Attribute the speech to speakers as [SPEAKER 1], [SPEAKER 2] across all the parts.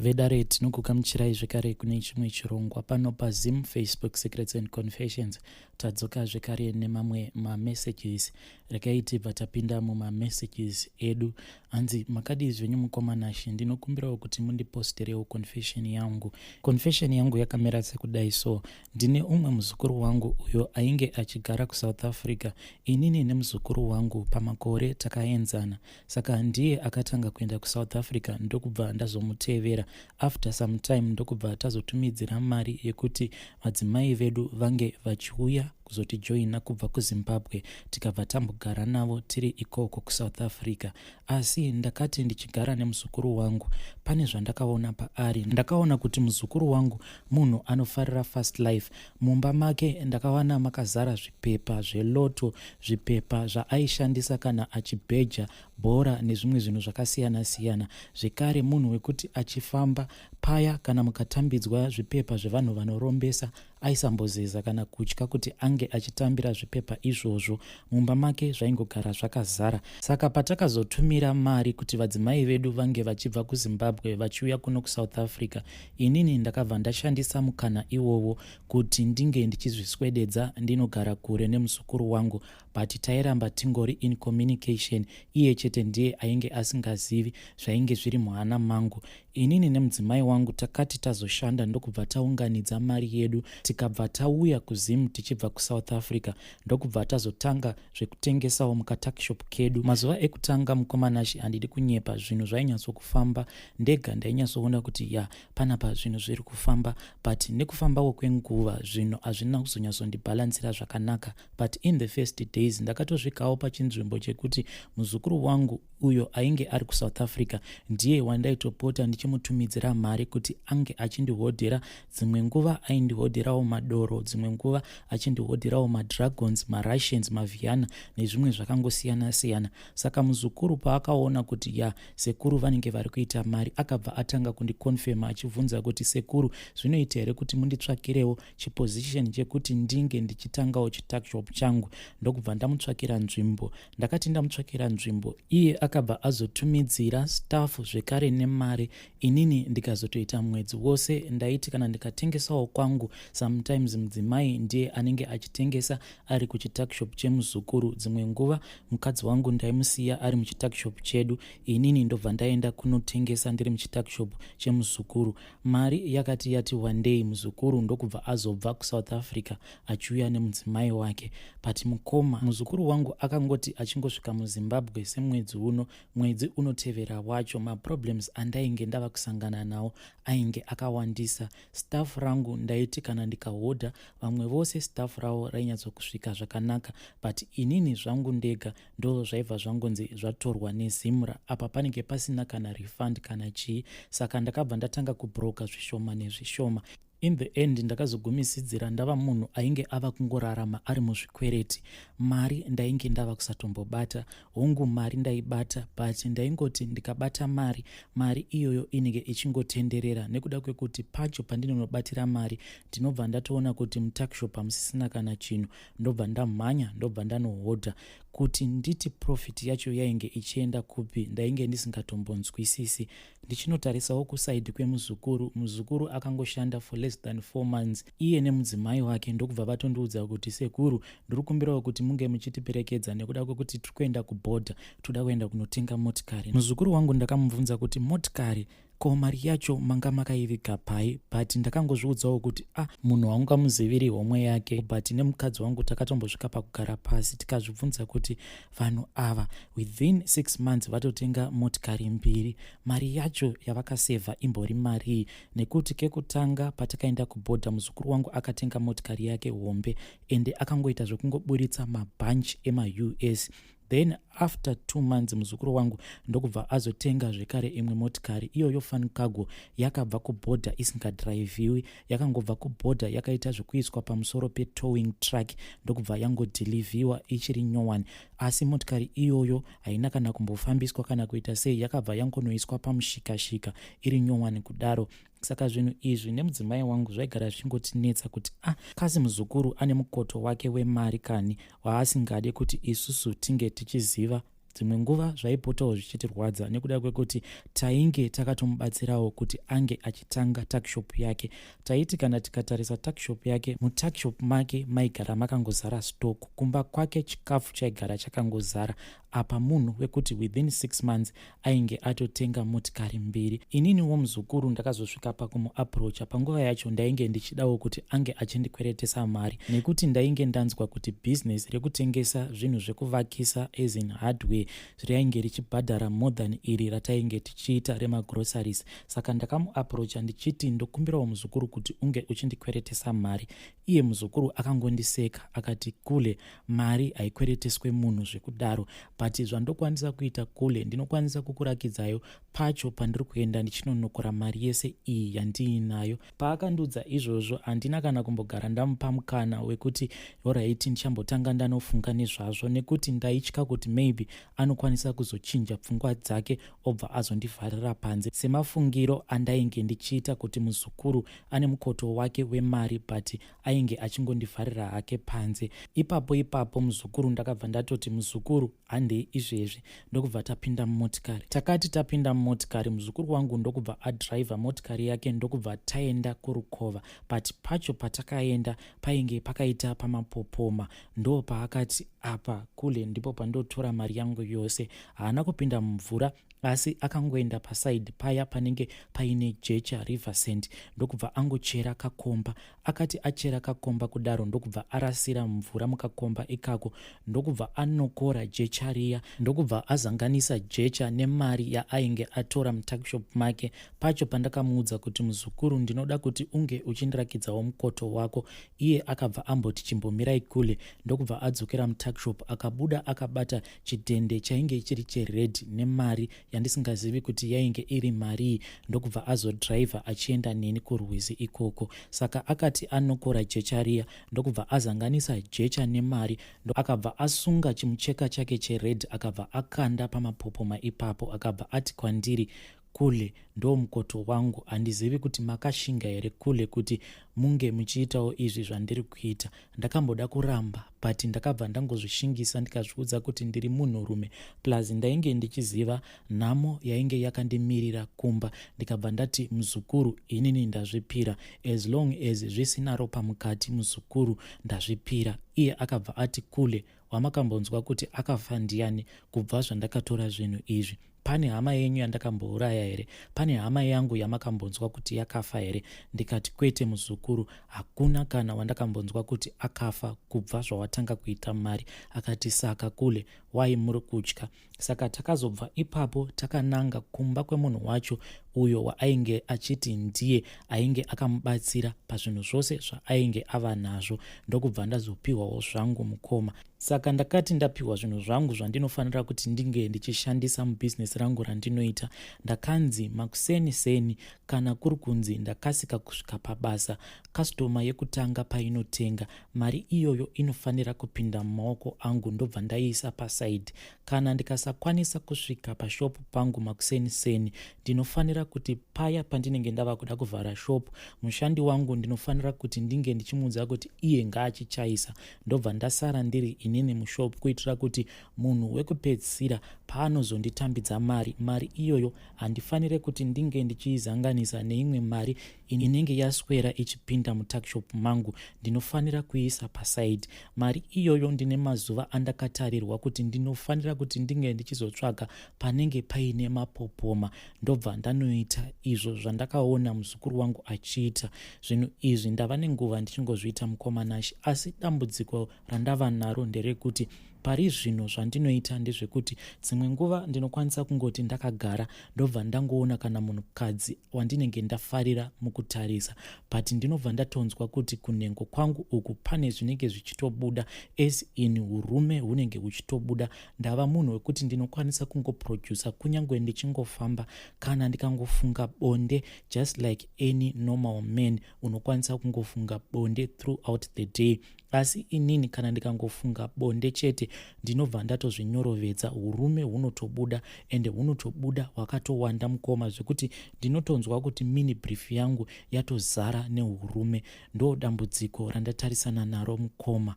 [SPEAKER 1] Vedare, tinokugamuchirai zvekare kune chimwe chirongwa pano paZim Facebook Secrets and Confessions. Tadzoka zvekare nemamwe mamessages. Regai tibva tapinda mumamessages edu. Hanzi, "Makadii zvenyu mukoma Nashe? Ndinokumbirawo kuti mundiposterewo confession yangu. Confession yangu yakamira sekudai. So ndine umwe muzukuru wangu uyo ainge achigara kuSouth Africa. Inini nemuzukuru wangu pamakore takaenzana, saka ndiye akatanga kuenda kuSouth Africa, ndokubva ndazomutevera after some time, ndokubva tazotumidzira mari yekuti vadzimai vedu vange vachiuya kuzotijoina kubva kuZimbabwe, tikabva tambogara navo tiri ikoko kuSouth Africa. Asi ndakati ndichigara nemuzukuru wangu, pane zvandakaona paari. Ndakaona kuti muzukuru wangu munhu anofarira fast life. Mumba make ndakawana makazara zvipepa zvelotto, zvipepa zvaaishandisa kana achibheja bhora nezvimwe zvinhu zvakasiyana-siyana. Zvekare munhu wekuti achifamba paya, kana mukatambidzwa zvipepa zvevanhu vanorombesa, aisambozeza kana kutya kuti ange achitambira zvipepa izvozvo. Mumba make zvaingogara zvakazara. Saka patakazotumira mari kuti vadzimai vedu vange vachibva kuZimbabwe vachiuya kuno kuSouth Africa, inini ndakabva ndashandisa mukana iwowo kuti ndinge ndichizviswededza, ndinogara kure nemuzukuru wangu, but tairamba tingori in communication. Iye chete ndiye ainge asingazivi zvainge zviri muhana mangu. Inini nemudzimai wangu takati tazoshanda, ndokubva taunganidza mari yedu, tikabva tauya kuZim tichibva kuSouth Africa, ndokubva tazotanga zvekutengesawo mukatuckshop kedu. Mazuva ekutanga, mukoma Nashe, handidi kunyepa, zvinhu zvainyatsokufamba. Ndega ndainyatsoona kuti ya, panapa zvinhu zviri kufamba. But nekufambawo kwenguva zvinhu hazvina kuzonyatsondibhalansira zvakanaka. But in the first days ndakatosvikawo pachinzvimbo chekuti muzukuru wangu uyo ainge ari kuSouth Africa ndiye wandaitopota ndichimutumidzira mari kuti ange achindihodhera. Dzimwe nguva aindihodherawo madoro, dzimwe nguva achindihodherawo madragons, maRussians, maViana nezvimwe zvakangosiyana-siyana. Saka muzukuru paakaona kuti ya, sekuru vanenge vari kuita mari, akabva atanga kundikonfema achibvunza kuti, "Sekuru, zvinoita here kuti munditsvakirewo chiposition chekuti ndinge ndichitangawo chituckshop changu?" Ndokubva ndamutsvakira nzvimbo. Ndakati ndamutsvakira nzvimbo, iye akabva azotumidzira staff zvekare nemari. Inini ndikazotoita mwedzi wose ndaiti kana ndikatengesawo kwangu, sometimes mudzimai ndiye anenge achitengesa ari kuchituckshop chemuzukuru. Dzimwe nguva mukadzi wangu ndaimusiya ari muchituckshop chedu, inini ndobva ndaenda kunotengesa ndiri muchituckshop chemuzukuru. Mari yakati yati wandei, muzukuru ndokubva azobva kuSouth Africa achiuya nemudzimai wake. But mukoma, muzukuru wangu akangoti achingosvika muZimbabwe semwedzi uno, mwedzi unotevera wacho, maproblems andainge ndava kusangana nawo ainge akawandisa. Staff rangu ndaiti kana ndikahodha, vamwe vose staff ravo rainyatsokusvika zvakanaka, but inini zvangu ndega ndo zvaibva zvangonzi zvatorwa neZIMRA. Apa panenge pasina kana refund kana chii. Saka ndakabva ndatanga kubroka zvishoma nezvishoma. In the end ndakazogumisidzira ndava munhu ainge ava kungorarama ari muzvikwereti. Mari ndainge ndava kusatombobata. Hongu, mari ndaibata, but ndaingoti ndikabata mari, mari iyoyo inenge ichingotenderera, nekuda kwekuti pacho pandinonobatira mari ndinobva ndatoona kuti mutuckshop hamusisina kana chinhu, ndobva ndamhanya, ndobva ndanohodha. Kuti nditi profit yacho yainge ichienda kupi, ndainge ndisingatombonzwisisi. Ndichinotarisawo kuside kwemuzukuru, muzukuru akangoshanda for less than 4 months, iye nemudzimai wake ndokubva vatondiudza kuti, "Sekuru, ndiri kumbirawo kuti munge muchitiperekedza nekuda kwekuti tiri kuenda kubhodha, toda kuenda kunotenga motikari." Muzukuru wangu ndakamubvunza kuti, "Motikari? Ko mari yacho manga makaiviga pai?" But ndakangozviudzawo kuti, "A ah, munhu waungamuziviri homwe yake." But nemukadzi wangu takatombosvika pakugara pasi tikazvibvunza kuti vanhu ava within 6 months vatotenga motikari mbiri, mari yacho yavakasevha imbori marii? Nekuti kekutanga patakaenda kubhodha, muzukuru wangu akatenga motikari yake hombe, ende akangoita zvekungoburitsa mabhanchi emaUS. Then after 2 months muzukuru wangu ndokubva azotenga zvekare imwe motikari. Iyoyo Fan Cargo yakabva kubhodha isingadhiraivhiwi, yakangobva kubhodha yakaita zvekuiswa pamusoro petowing truck, ndokubva yangodhilivhiwa ichiri nyowani. Asi motikari iyoyo haina kana kumbofambiswa kana kuita sei, yakabva yangonoiswa pamushikashika iri nyowani kudaro. Saka zvinhu izvi nemudzimai wangu zvaigara zvichingotinetsa kuti, ah, kasi muzukuru ane mukoto wake wemari kani waasingade kuti isusu tinge tichiziva? Dzimwe nguva zvaipotawo zvichitirwadza nekuda kwekuti tainge takatomubatsirawo kuti ange achitanga tuckshop yake. Taiti kana tikatarisa tuckshop yake, mutuckshop make maigara makangozara stock. Kumba kwake chikafu chaigara chakangozara. Apa munhu wekuti within 6 months ainge atotenga motikari mbiri. Ininiwo muzukuru ndakazosvika pakumuapproacha. Panguva yacho ndainge ndichidawo kuti ange achindikweretesa mari nekuti ndainge ndanzwa kuti bhizinesi rekutengesa zvinhu zvekuvakisa, as in hardware, rainge richibhadhara more than iri ratainge tichiita remagroceries. Saka ndakamuapproacha ndichiti ndokumbirawo muzukuru kuti unge uchindikweretesa mari. Iye muzukuru akangondiseka akati, "Kule, mari haikwereteswe munhu zvekudaro, but zvandokwanisa kuita kule, ndinokwanisa kukurakidzayo pacho pandiri kuenda ndichinonokora mari yese iyi yandiinayo." Paakandiudza izvozvo, handina kana kumbogara ndamupa mukana wekuti alright, ndichambotanga ndanofunga nezvazvo, nekuti ndaitya kuti maybe anokwanisa kuzochinja pfungwa dzake obva azondivharira panze, semafungiro andainge ndichiita kuti muzukuru ane mukoto wake wemari, but ainge achingondivharira hake panze. Ipapo ipapo muzukuru ndakabva ndatoti, "Muzukuru, handei izvezvi." Ndokubva tapinda mumotikari. Takati tapinda mumotikari, muzukuru wangu ndokubva adhiraivha motikari yake, ndokubva taenda kurukova. But pacho patakaenda painge pakaita pamapopoma. Ndo paakati, "Apa kule ndipo pandotora mari yangu yose." Haana kupinda mumvura, asi akangoenda paside paya panenge paine jecha, river sand, ndokubva angochera kakomba. Akati achera kakomba kudaro, ndokubva arasira mvura mukakomba ikako, ndokubva anokora jecha riya, ndokubva azanganisa jecha nemari yaainge atora mutuckshop make. Pacho pandakamuudza kuti, "Muzukuru, ndinoda kuti unge uchindirakidzawo mukoto wako," iye akabva amboti, "Chimbomirai kule." Ndokubva adzokera mutuckshop, akabuda akabata chidhende chainge chiri chered nemari yandisingazivi kuti yainge iri marii, ndokubva azodhiraivha achienda neni kurwizi ikoko. Saka akati anokora jecha riya, ndokubva azanganisa jecha nemari, akabva asunga chimucheka chake chered, akabva akanda pamapopoma ipapo, akabva ati kwandiri, "Kule, ndo mukoto wangu. Handizivi kuti makashinga here kule kuti munge muchiitawo izvi zvandiri kuita." Ndakamboda kuramba, but ndakabva ndangozvishingisa, ndikazviudza kuti ndiri munhurume, plus ndainge ndichiziva nhamo yainge yakandimirira kumba. Ndikabva ndati, "Muzukuru, inini ndazvipira. As long as zvisina ropa mukati, muzukuru, ndazvipira." Iye akabva ati, "Kule, wamakambonzwa kuti akafa ndiani kubva zvandakatora zvinhu izvi? Pane hama yenyu yandakambouraya here? Pane hama yangu yamakambonzwa kuti yakafa here?" Ndikati, "Kwete muzukuru, hakuna kana wandakambonzwa kuti akafa kubva zvawatanga kuita mari." Akati, "Saka kule, wai muri kutya?" Saka takazobva ipapo takananga kumba kwemunhu wacho uyo waainge achiti ndiye ainge akamubatsira pazvinhu zvose zvaainge ava nazvo, ndokubva ndazopiwawo zvangu mukoma. Saka ndakati ndapiwa zvinhu zvangu zvandinofanira kuti ndinge ndichishandisa mubhizinesi rangu randinoita, ndakanzi makuseni seni, kana kuri kunzi ndakasika kusvika pabasa, customer yekutanga painotenga, mari iyoyo inofanira kupinda mumaoko angu, ndobva ndaiisa paside. Kana ndikasakwanisa kusvika pashopu pangu makuseni seni, ndinofanira kuti paya pandinenge ndava kuda kuvhara shopu, mushandi wangu ndinofanira kuti ndinge ndichimuudza kuti iye ngaachichaisa, ndobva ndasara ndiri inini mushopu, kuitira kuti munhu wekupedzisira paanozonditambidza mari, mari iyoyo handifanire kuti ndinge ndichiizanganisa neimwe mari inenge yaswera ichipinda mutuckshop mangu. Ndinofanira kuisa paside mari iyoyo. Ndine mazuva andakatarirwa kuti ndinofanira kuti ndinge ndichizotsvaga panenge paine mapopoma, ndobva ndanoita izvo zvandakaona muzukuru wangu achiita. Zvinhu izvi ndava nenguva ndichingozviita, mukoma Nashi, asi dambudziko randava naro nderekuti pari zvino zvandinoita ndezvekuti dzimwe nguva ndinokwanisa kungoti ndakagara, ndobva ndangoona kana munhukadzi wandinenge ndafarira mukutarisa, but ndinobva ndatonzwa kuti kunhengo kwangu uku pane zvinenge zvichitobuda, as in urume hunenge huchitobuda. Ndava munhu wekuti ndinokwanisa kungoprodusa kunyange ndichingofamba, kana ndikangofunga bonde. Just like any normal man unokwanisa kungofunga bonde throughout the day, asi inini kana ndikangofunga bonde chete, ndinobva ndatozvinyorovedza, urume hunotobuda, ende hunotobuda hwakatowanda mukoma, zvekuti ndinotonzwa kuti mini brief yangu yatozara neurume. Ndo dambudziko randatarisana naro mukoma.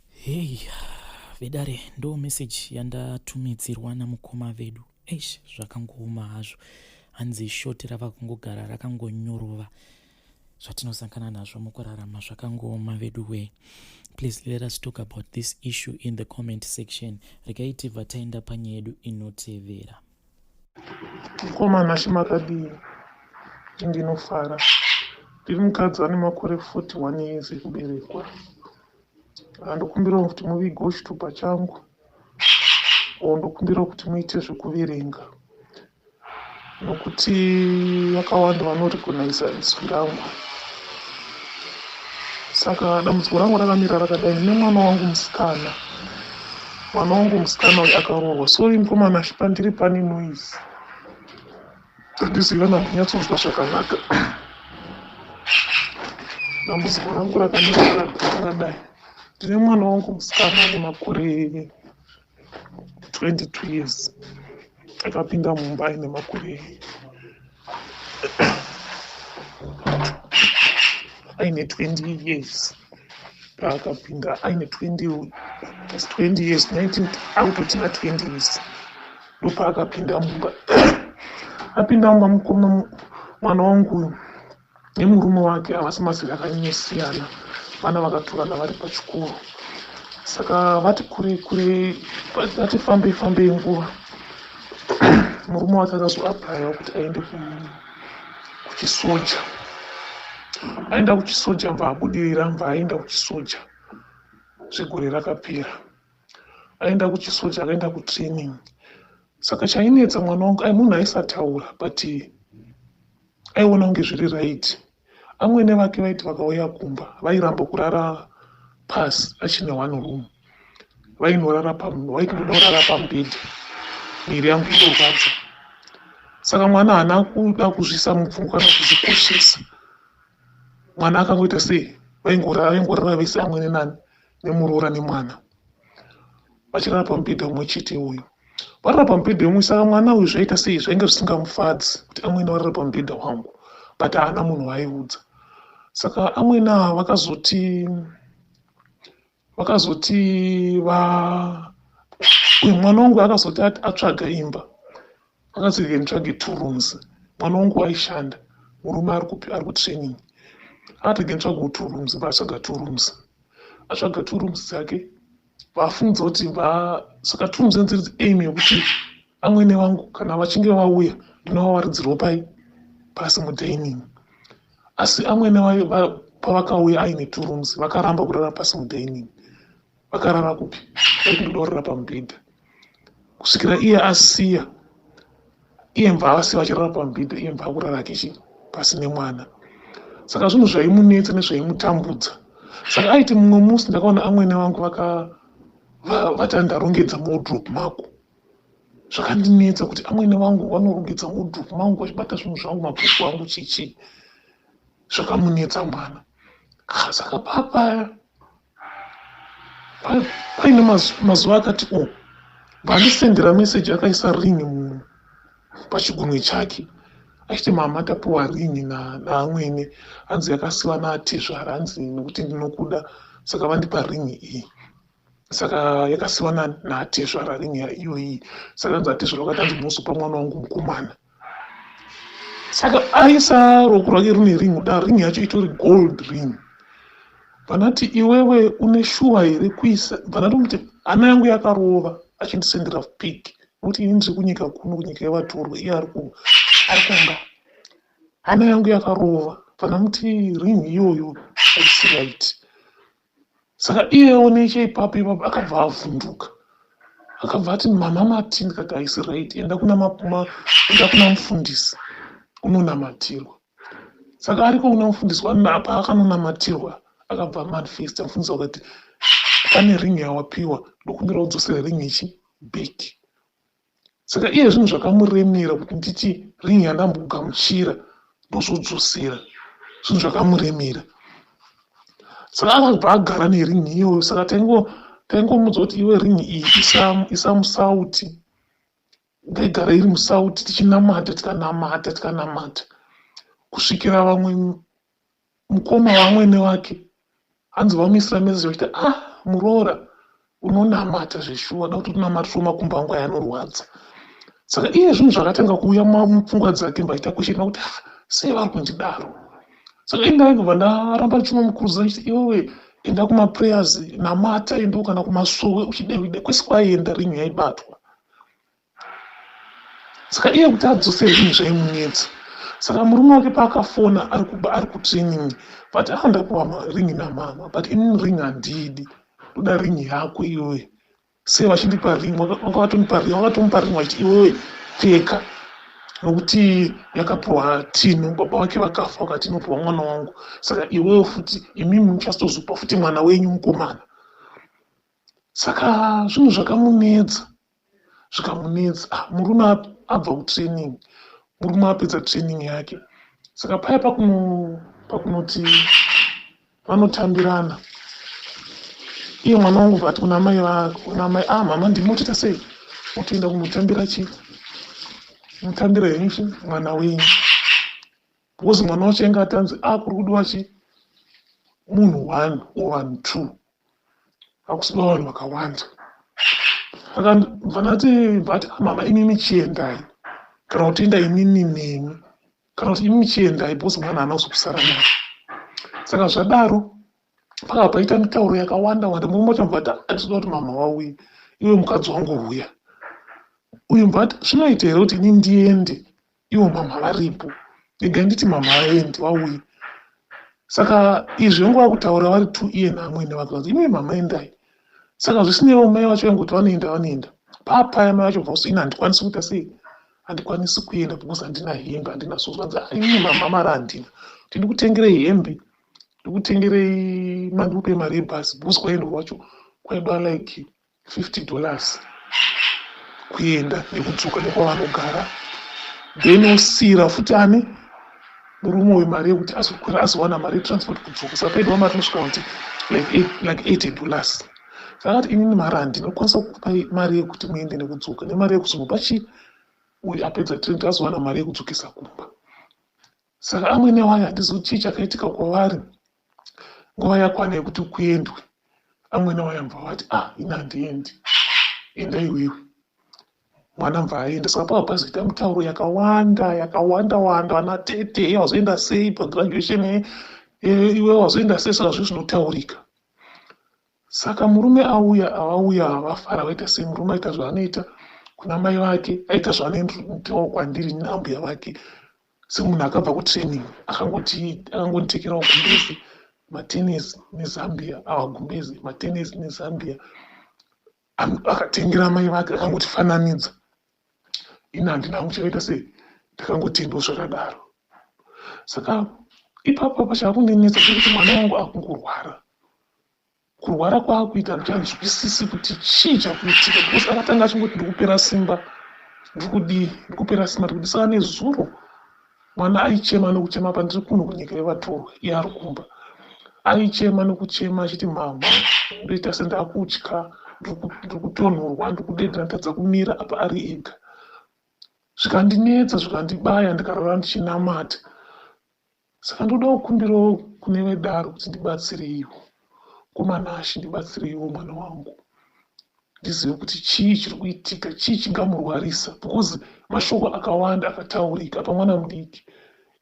[SPEAKER 1] Hei. Vedare, ndo message yandatumidzirwa namukoma vedu. Eish, zvakangooma hazvo. Hanzi shoti rava kungogara rakangonyorova. Zvatinosangana nazvo mukurarama zvakangooma vedu wee. Please let us talk about this issue in the comment section. Regai tibva taenda panyaya yedu inotevera.
[SPEAKER 2] Mukoma Nashe makadii? Ndinofara. Ndiri mukadzi ane makore 41 years ekuberekwa. Ndokumbirawo kuti muvigewo chitupa changu or ndokumbirawo kuti muite zvekuverenga nokuti vakawanda vanorecognisa izwi rangu. Saka dambudziko rangu rakamira rakadai, ndine mwana wangu musikana. Mwana wangu musikana uyu akaroorwa. Sorry mukoma Nashe, pandiri pane noise. Handizivi kana kunyatsonzwa zvakanaka. Dambudziko rangu rakamira rakadai. Ndine mwana wangu musikana ane makore 22 years. Akapinda mumba aine makore aine 20 years. Paakapinda aine 20 20 years, 19 akutotina 20 years. Ndopaakapinda mumba. Apinda mumba mukoma, mwana wangu uyu nemurume wake havasi mazera akanyanyosiyana. Vana vakatorana vari pachikoro. Saka vati kure kure, vati fambei fambei nguva, murume wake akazoapplywa kuti aende kuchisoja. Aenda kuchisoja, mva abudirira, mva aenda kuchisoja zvegore rakapera. Aenda kuchisoja, akaenda kutraining. Saka chainetsa mwana wangu, ai munhu aisataura, but aiona kunge zviri right. Amwene vake vaiti vakauya kumba vairamba kurara pasi achine one room. Vainorara, vaitoda kurara pamubhedha. Miviri yangu inorwadza. Saka mwana haana kuda kuzviisa mupfungwa kana kuzvikoshesa. Mwana akangoita sei, vaingorara vese amwene nani nemuroora nemwana, vachirara pamubhedha umwe chete uyu. Varara pamubhedha umwe. Saka mwana uyu zvaita sei, zvainge zvisingamufadzi kuti amwene varara pamubhedha wangu, but haana munhu waaiudza. Saka amwene ava vakazoti va uyu mwana wangu akazoti atsvaga imba. Akazoti nditsvage two rooms. Mwana wangu aishanda, murume ari kupi, ari kutraining. Akati rege nditsvagewo two rooms. Vaatsvaga two rooms. Atsvaga two rooms dzake, vafungidza kuti va saka two rooms dziri aim yekuti amwene vangu kana vachinge vauya ndinovawaridzirwa pai pasi mudining. Asi amwene pavakauya aine two rooms, vakaramba kurara pasi mudining. Vakarara kupi? Vaikutoda kurara pamubhedha kusvikira iye asiya. Iye mva avasiya vachirara pamubhedha, iye mva akurara kechi pasi nemwana. Saka zvinhu zvaimunetsa nezvaimutambudza. Saka aiti mumwe musi ndakaona amwene vangu vati ndarongedza muwardrobe mako. Zvakandinetsa kuti amwene vangu vanorongedza muwardrobe mangu vachibata zvinhu zvangu, mabhuku angu, chichii. Zvakamunetsa mwana. Saka papaya paine mazuva akati o vandisendera meseji akaisa ring pachigunwe chake achiti, "Mama, tapiwa ring naamwene, hanzi yakasiwa naatezvara, hanzi nekuti ndinokuda saka vandipa ring iyi. Saka yakasiwa naatezvara ring iyoyi. Saka hanzi atezvara vakati hanzi munozopa mwana wangu mukomana." Saka aisa ruoko rwake rine ring kuda, ring yacho itori gold ring. Vanati, "Iwewe une shuwa here kuisa?" Vanatomuti hana yangu yakarova achindisendera pic, nokuti ini ndiri kunyika kuno, kunyika yevatorwa, iye ari kumba. Hana yangu yakarova. Vanamuti ring iyoyo haisi right. Saka iyewo necheipapo ipapo akabva avhunduka, akabva ati, "Mama, mati?" Ndikati, "Haisi right, enda kuna mufundisi unonamatirwa." Saka ariko kuna mufundisi, paakanonamatirwa akabva amanifesta. Mufundisi wakati, "Pane ring yawapiwa, ndokumbira udzosere ring ichi back." Saka iye zvinhu zvakamuremera kuti nditi ring yandambogamuchira ndozodzosera, zvinhu zvakamuremera. Saka akabva agara nering iyoyo. Saka taingomudza kuti, "Iwe, ring iyi isa musauti, ngaigara iri musauti." Tichinamata, tikanamata, tikanamata kusvikira vamwe mukoma vamwene wake hanzi vamuisira meseji vachiti, "Ah, muroora." Unonamata zveshuwa, da kuti unamatiro makumbo angu aya anorwadza. Saka iye zvinhu zvakatanga kuuya mupfungwa dzake, mbaita kushena kuti, ah, sei vari kundidaro? Saka ini ndaingobva ndaramba ndichinomukurudzira ndichiti, iwewe enda kumaprayers, namata, endawo kana kumasowe uchidewide kwese kwaienda ring yaibatwa. Saka iye kuti adzose ring zvaimunetsa. Saka murume wake paakafona ari kuba ari kutraining, but ah, ndapiwa ring namama, but inini ring handidi, ndoda ring yako iwewe. Sei vachindipa ring? Vanga vatonipa ring, vakatomupa ring vachiti, iwewe pfeka, nokuti yakapiwa Tino, baba vake vakafa, vakati inopiwa mwana wangu. Saka iwewe futi, imimi muchazozopa futi mwana wenyu mukomana. Saka zvinhu zvakamunetsa, zvikamunetsa. Ah, murume abva kutraining, murume apedza training yake. Saka paya pakunoti vanotambirana, iye mwana wangu vati kuna mai kuna mai, ah, mama, ndimotoita sei? Motoenda kunotambira chi mutambira henyu chi mwana wenyu, because mwana wacho ainge atanzi, ah, kuri kudiwa chi munhu one or vanhu two, hakusidiwa vanhu vakawanda. Saka bva vati, ah, mama, imimi chiendai, kana kuti enda imimi nemi, kana kuti imimi chiendai, because mwana haana kuzokusara naye. Saka zvadaro pakabva paita mitauro yakawanda wanda. Murume wacho mubva ati, handisida kuti mama vauye, iwe mukadzi wangu huya. Uyu mubva ati, zvinoita here kuti ini ndiende ivo mama varipo? Regai nditi mama vaende, vauye. Saka izvi vanga vakutaura vari two, iye naamwene vake, vanzi, imi mama endai. Saka zvisineiwo, mai vacho vaingoti vanoenda, vanoenda. Papaya mai vacho bva kuzi, ini handikwanisi kuita sei, handikwanisi kuenda because handina hembe, handina. So vanzi, imi mama, mari handina, kuti ndikutengerei hembe, ndikutengerei, mandikupe mari yebhasi, because kwaendwa kwacho kwaidwa like $50 kuenda nekudzoka nekwavanogara. Then osiyira futi ane murume uyu mari yekuti azokwira, azowana mari yetransport kudzoka. Saka paidwa mari inosvika kuti like $80. Saka akati, inini mari handina kukwanisa kukupai mari yekuti muende nekudzoka, nemari yekuzomupa chi uyu apedza training, azowana mari yekudzokesa kumba. Saka amwene wayo, handizivi chii chakaitika kwavari, nguva yakwana yekuti kuendwe, amwene wayo ambva vati, ah, ini handiendi, enda iwewe. Mwana mva aenda. Saka pava pazoita mitauro yakawanda, yakawanda wanda, vana tete, wazoenda sei pagraduation, iwe wazoenda sei? Saka zvinhu zvinotaurika. Saka murume auya, avauya, vafara, vaita sei, murume aita zvaanoita kuna mai vake, aita zvaanoitawo kwandiri neambuya vake. Semunhu akabva kutraining, akangoti akangonditekerawo gumbezi, matenesi nezambia, awa gumbezi, matenesi nezambia, akatengera mai vake, akangotifananidza. Ini handina hangu chakaita sei, ndakangotendawo zvakadaro. Saka ipapo pachakundinetsa chekuti mwana wangu akungorwara. Kurwara kwaakuita handichanzwisisi kuti chii chakuitika, because akatanga achingoti, ndikupera simba, ndikudii, ndikupera simba, ndikudii. Saka nezuro mwana aichema nokuchema, pandiri kuno kunyika yevatorwa, iye ari kumba, aichema nokuchema achiti, mama, ndoita sendakutya, ndiri kutonhorwa, ndiri kudedera, nditadza kumira, apa ari ega. Zvikandinetsa, zvikandibaya, ndikarara ndichinamata. Saka ndoda kukumbirawo kune vedaro kuti ndibatsireiwo komanashe, ndibatsireiwo mwana wangu, ndizive kuti chii chiri kuitika, chii chingamurwarisa, because mashoko akawanda akataurika pamwana mudiki.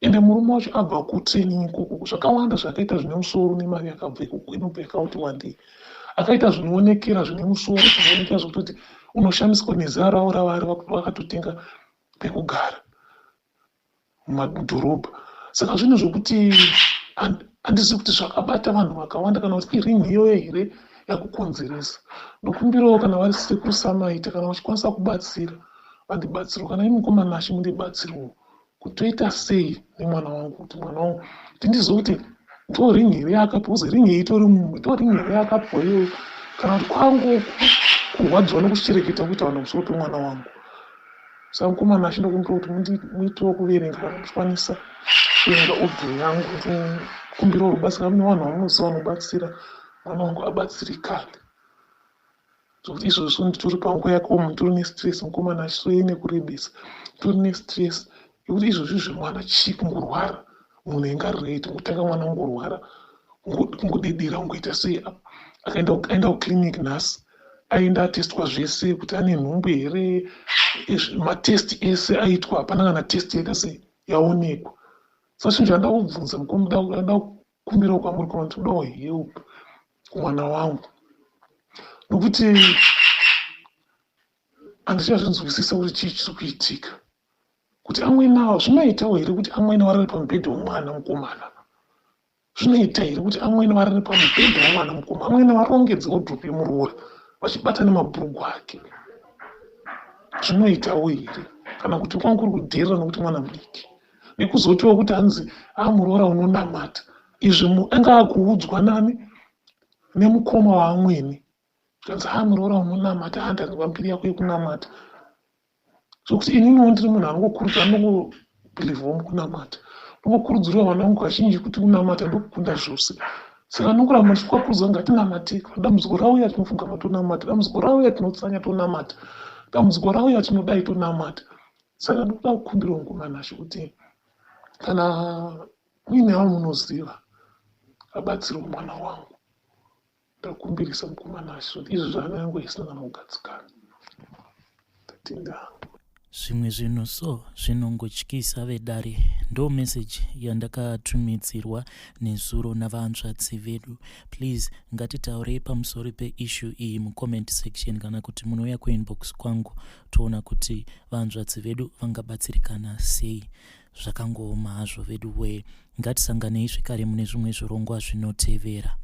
[SPEAKER 2] Ende murume wacho abva kutraining ikoko, zvakawanda zvakaita zvine musoro, nemari yakabva ikoko inobva yakauti wandei, akaita zvinoonekera zvine musoro, zvinoonekera zvekutoti unoshamiswa nezera ravo ravari, vakatotenga pekugara mudhorobha. Saka zvinhu zvokuti handizivi kuti zvakabata vanhu vakawanda, kana kuti iring iyoyo here yakukonzeresa. Ndokumbirawo kana vari sekuru Samaita, kana vachikwanisa kubatsira, vandibatsirawo, kana imi mukomanashe mundibatsirawo, kutoita sei nemwana wangu, kuti mwana wangu, kuti ndizive kuti ndo ring here yakapiwa, uzi ring iyi itori ndo ring here yakapiwa iyoyo, kana kuti kwangu kurwadziwa nokushereketa kuita vanhu pamusoro pemwana wangu. Saka mukomana ashe, ndokumbira kuti muitewo kuverenga, kana muchikwanisa kuverenga audio yangu, ndikumbirawo rubatsiro mune vanhu vamunoziva vanobatsira, mwana wangu abatsirikane. Zvokuti izvozvo nditori panguva yakaoma, nditori nestress, mukomana achisoye nekurebesa, nditori nestress yekuti izvozvi zvemwana chii, kungorwara munhu aingarirate kutanga mwana ungorwara, kungodedera, kungoita sei. Akaenda kuclinic nhasi. Aenda atestwa zvese kuti ane nhumbu here, matest ese aitwa, hapana kana test yaita sei yaonekwa. Saka chinhu chandida kubvunza mukoma, ndada kukumbirawo kwamuri kana kuti kudawo help kumwana wangu, nokuti handichazvinzwisisa kuti chii chiri kuitika. Kuti amwene ava, zvinoitawo here kuti amwene varare pamubhedha womwana mukomana? Zvinoita here kuti amwene varare pamubhedha womwana mukoma, amwene varongedze wodhupi yemuroora vachibata nemabhurugwa ake? Zvinoitawo here, kana kuti kwanga kuri kudherera nokuti mwana mudiki? Nekuzotiwo kuti hanzi amuroora unonamata, izvi anga akuudzwa nani? Nemukoma waamwene. Zvikanzi, ha, muroora unonamata, ha, ndanzwa mbiri yako yekunamata. Zvekuti ininiwo ndiri munhu anongokurudzira, anongobhilivhawo mukunamata, ndongokurudzirawo vana vangu kazhinji kuti kunamata ndokukunda zvose. Saka ndongoramba ndichikuvakurudzira, ngatinamate. Kana dambudziko rauya, tinopfugama tonamata. Dambudziko rauya, tinotsanya tonamata. Dambudziko rauya, tinodai tonamata. Saka ndikuda kukumbirawo mukoma Nashe kuti kana muine avo munoziva, abatsirewo mwana wangu. Ndakumbirisa mukoma Nashe, kuti izvi zvana yangu isina kana kugadzikana. Ndatenda hangu.
[SPEAKER 1] Zvimwe zvinhu so zvinongotyisa vedare. Ndo message yandakatumidzirwa nezuro navahanzvadzi vedu. Please ngatitaurei pamusoro peissue iyi mucomment section, kana kuti munouya kuinbox kwangu, toona kuti vahanzvadzi vedu vangabatsirikana sei. Zvakangooma hazvo vedu wee. Ngatisanganei zvekare mune zvimwe zvirongwa zvinotevera.